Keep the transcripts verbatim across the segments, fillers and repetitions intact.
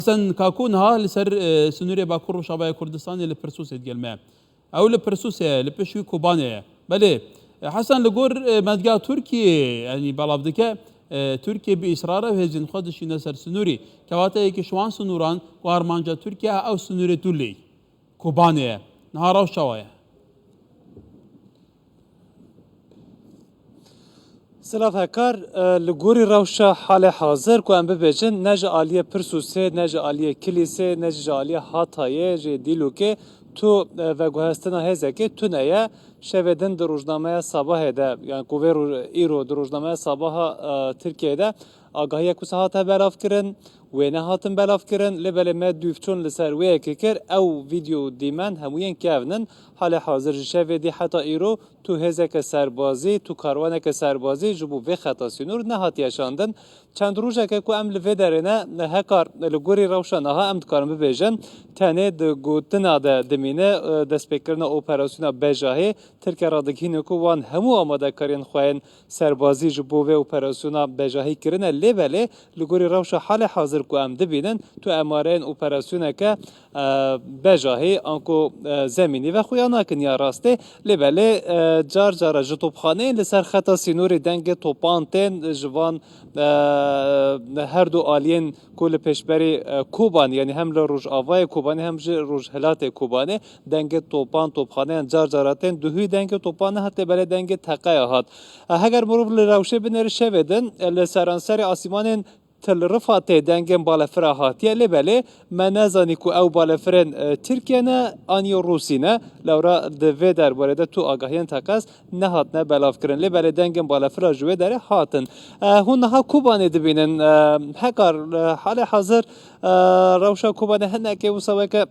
Hesen Kako niha li ser, e, sinûrê Bakur Rojavayê Kurdistanê li Pirsûsê digel me. Ew li Pirsûsê ye, li pişt wî Kobanê ye. Belê, e, Hesen, li gor, e, medya Tirkiyê, yanî belav dike, e, Tirkiye bi îsrar ew hêzên xwe dişîne ser sinûrî. Kewateyeke ji wan sinûran ku armanca Tirkiye ew sinûrê Tûlê, Kobanê ye. Niha rewş çawa ye? Silav Hekar, e, li gorî rewşa halê hazir ku em bibêjin, ne ji aliyê Pirsûsê, ne ji aliyê Kilîsê, ne jî ji aliyê Hatayê, jê Dîlokê tu, e, veguhestina hêzekê tune ye. Şevê din di rojnameya Sabahê de, yani ku vê ro-, îro di rojnameya Sabaha, e, Tirkiyeyê de agahiyek wisa hate belavkirin, wê nehatin belavkirin, lê belê me dûvçûn li ser wê yekê kir, ew vîdeo û dîmen hemû yên kevn in. Halê hazir ji şevê dî heta îro tu hêzeke serbazî, tu karwaneke serbazî ji bo vê xeta sînor nehatiye şandin. Çend rojeke ku em li vê derê ne, Hekar, li gorî rewşa niha em dikarin bibêjin, tenê di gotina de dimîne, e, destpêkirina operasyona Bejahê, Tirkiye radigihîne ku wan hemû amadekariyên xwe yên serbazî ji bo vê operasyona Bejahî kirine, lê belê li gorî rewşa halê hazir ku em dibînin, tu emareyên operasyoneke, e, Bejahî anku, e, zemînî ve xuya nakin ya rastê. Lê belê, e, car cara ji topxaneyên li ser xeta sînorê dengê topan tên ji van, e, her du aliyên ku li pêşberî, e, Kobanê, yanî hem li rojavayê Kobanê hem ji rojhilatê Kobanê dengê topan, topxaneyan car cara tên. Duhî dengê topan nehate, belê dengê teqeya hat. E, heger mirov li rewşê binêre şevê din, e, li seranserê asîmanên Til Rifatê dengên balefira hatiye, lê belê me nezanî ku ew balefirên, e, Tirkiye ne an yê Rûsî ne. Lewra di vê derbarê de tu agahiyên teqez nehatine belavkirin. Lê belê dengên balefira ji wê derê hatin. E, hûn niha Kobanê dibînin. E, Hekar, e, halê hazir, e, rewşa Kobanê hinekê wisa weke,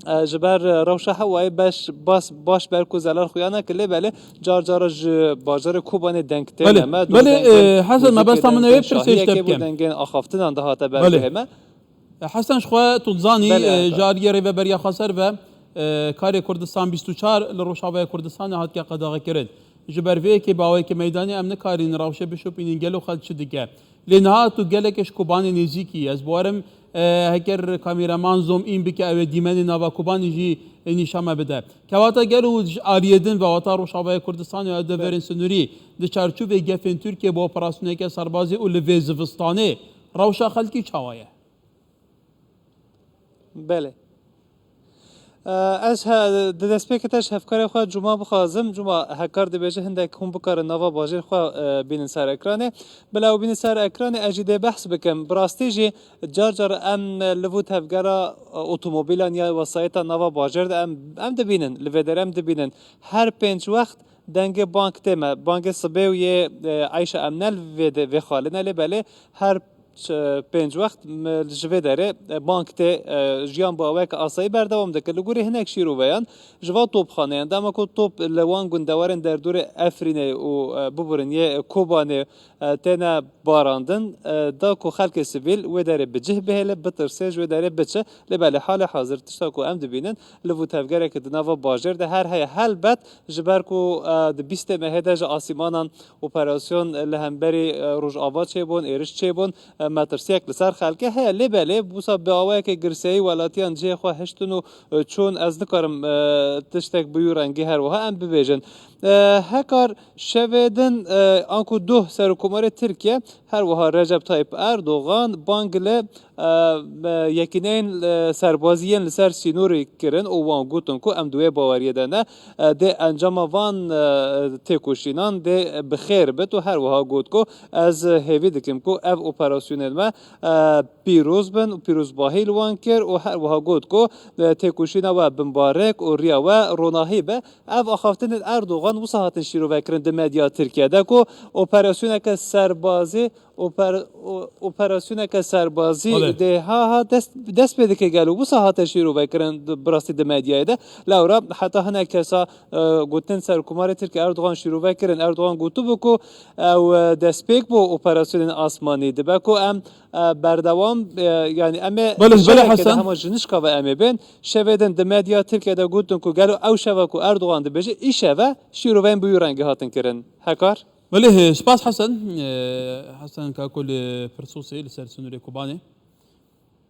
e, ji ber, e, rewşa hewayê beş, bas, baş ber ku zelal xuya neke, lê belê car cara ji bajarê Kobanê deng tê. Belê, neme, dû belê, dengên e, Hesen, muzîkê, mebesta min ew dengên ê pirsê ji te şahiyekê bû, bikim. Dengên axaftinan dihate ber Belê. Bihê me. E, Hesen, ji xwe tu dizanî, Belê, e, Heka. Ji aliyê rêveberiya xweser ve, e, karê Kurdistan bîst û çar li Rojavaya Kurdistanê hatiye qedexekirin. Ji ber vê yekê bi awayekî meydanî em nikarîn rewşê bişopînin gelo xelk çi dike. Lê niha tu gelekê ji Kobanê nêzîkî. Ez bawerim, e, heger kameraman zoom in bike, ew ê dîmenê nava Kobanê jî, e, nîşan me bide. Kewata gelo ji aliyê din ve wata Rojavaya Kurdistanê ya deverên Belê. Sinûrî di çarçovê gefên Tirkiye bi operasyoneke serbazî û li vê zivistanê rewşa xelkî çawa ye? Belê. Eee, ez he-, di destpêkê te ji hevkarê xwe Cuma bixwazim. Cuma, Hekar dibêje hindek hûn bikarin nava bajêr xwe, eee, bînin ser ekranê. Bila ew bînin ser ekranê, ez jî dê behs bikim. Bi rastî jî car car em li vû tevgera, eee, otomobîlan ya wesayîta nava bajêr de em, em dibînin, li vê derê em dibînin. Her pênc wext dengê bang tê me. Bangê sibê û yê, eee, eyşa em ne li vê de, vê xalê ne, lê belê her ç-, pênc wext me ji vê derê, e, bang tê, e, jiyan bi awayeke asayî berdewam dike. Li gorî hinek şîroveyan ji van topxaneyan, dema ku top li wan gundewarên derdorê Efrînê û, e, biburin yê Kobanê, e, têne barandin, e, da ku xelkê sivîl wê derê bi cih bihêle, bitirse ji wê derê biçe. Lê belê halê hazir tişta ku em dibînin, li vû tevgereke di nava bajêr de her heye. Helbet ji ber ku, e, di bîstê mehê de ji asîmanan operasyon li hemberî, e, Rojava çêbûn, êriş çêbûn, e, metirsiyek li ser xelkê heye. Lê belê wisa bi awayeke girseyî welatiyan cihê xwe hiştin û, e, çûn, ez nikarim, e, tiştek bi wî rengî her wiha em bibêjin. E, Hekar, şevê din, e, anku duh Serokkomarê Tirkiye, her wiha Recep Tayyip Erdogan bang li, e, e, yekîneyên, e, serbazî yên li ser sînorê kirin û wan gotin ku em di wê baweriyê de ne, e, dê encama van, e, têkoşînan dê bi xêr bit û her wiha got ku ez hêvî dikim ku ev operasyonên me, e, pîroz bin û pîrozbahî li wan kir û her wiha got ku, e, têkoşîna we bimbarek û riya we ronahî be. Ev axaftinên Erdogan wisa hatin şîrovekirin di medya Tirkiye de ku operasyoneke serbazî, oper-, o-, operasyoneke serbazî Belê. dê ha ha dest, dest pê dike gelo. Wisa hate şîrovekirin di, bi rastî di medyayê de. Lewra heta hinek kesa, e, gotin Serokkomarê Tirkiye Erdogan şîrove kirin. Erdogan gotibû ku ew, e, destpêk bû operasyonên asmanî. Dibe ku em, e, berdewam, e, yanî em ê Belê, di belê şevekê de Hesen. hema ji nişka ve em ê bên. Şevê din di medya Tirkiye de gotin ku gelo ew şeva ku Erdogan dibêje, îşev e, şîroveyên bi wî rengî hatin kirin. Hekar? Belê, spas Hesen. E, Hesen Kako li Pirsûsê, li ser sînorê Kobanê.